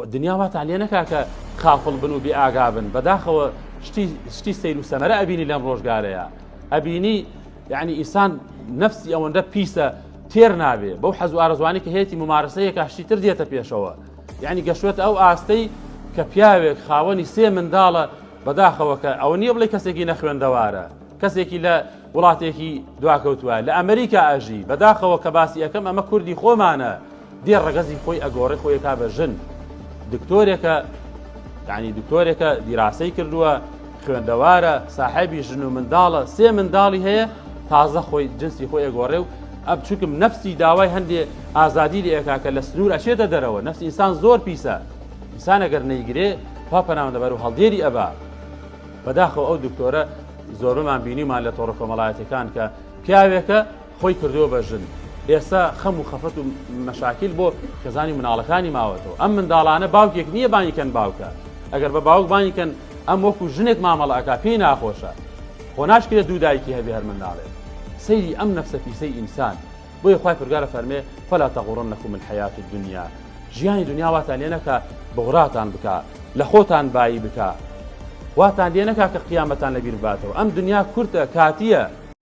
دنیا واتان لێ نەکا کە خافڵ بن و بێ ئاگا بن بەداخەوە شتی شتی سەیر و سەمەرە ئەبینی لەم ڕۆژگارەیە ئەبینی یعنی ئینسان نەفسی ئەوەندە پیسە تێر نابێ بەو حەز و ئارەزوانی کە هەیەی ممارەسەیەکە شتی تر دێتە پێشەوە یعنی گەشتوێتە ئەو ئاستەی کە پیاوێک خاوەنی سێ منداڵە بەداخەوە کە ئەوە نییە بڵێ کەسێکی نەخوێندەوارە کەسێکی لە وڵاتێکی دواکەوتووە لە ئەمریکا ئەژی بەداخەوە کە باسی ئەەکەم ئەمە کوردی خۆمانە دێ ڕەگەزی خۆی ئەگۆڕێ خۆی ئەکا بە ژن دکتۆرێکە یعنی دکتۆرێکە دیراسەی کردووە خوێندەوارە ساحێبی ژن و منداڵە سێ منداڵی هەیە تازە خۆی جنسی خۆی ئەگۆڕێ و ئەب چونکم نەفسی داوای هەندێ ئازادی لێ ئەکا کە لە سنوور ئەچێتە دەرەوە نەفس ئینسان زۆر پیسە ئینسان ئەگەر نەیگرێ خوا پەنامان دەبەر و هەڵدێری ئەبا بەداخەوە ئەو دکتۆرە زۆربەمان بینیمان لە تۆڕە کۆمەڵایەتەکان کە پیاوێکە خۆی کردووە بە ژن ئێستا خەم و خەفەت و مەشاکیل بۆ خێزانی مناڵەکانی ماوەتەوە ئەم منداڵانە باوکێک نییە بانگی کەن باوکە ئەگەر بە باوک بانگی کەن ئەم وەکو ژنێک مامەڵە ئەکا پێی ناخۆشە خۆ ناشکرێت دوو دایکی هەبێ هەر منداڵێک سەیری ئەم نەفسە پیسەی ئینسان بۆیە خوای پەروەردگار فەرمێ فلا تغرنکم الحیاة الدنیا ژیانی دنیا واتان لێ نەکا بغراتان بکا لە خۆتان بایی بکا واتان لێ نەکا کە قیامەتان لەبیر باتەوە ئەم دنیا کورتە کاتیە.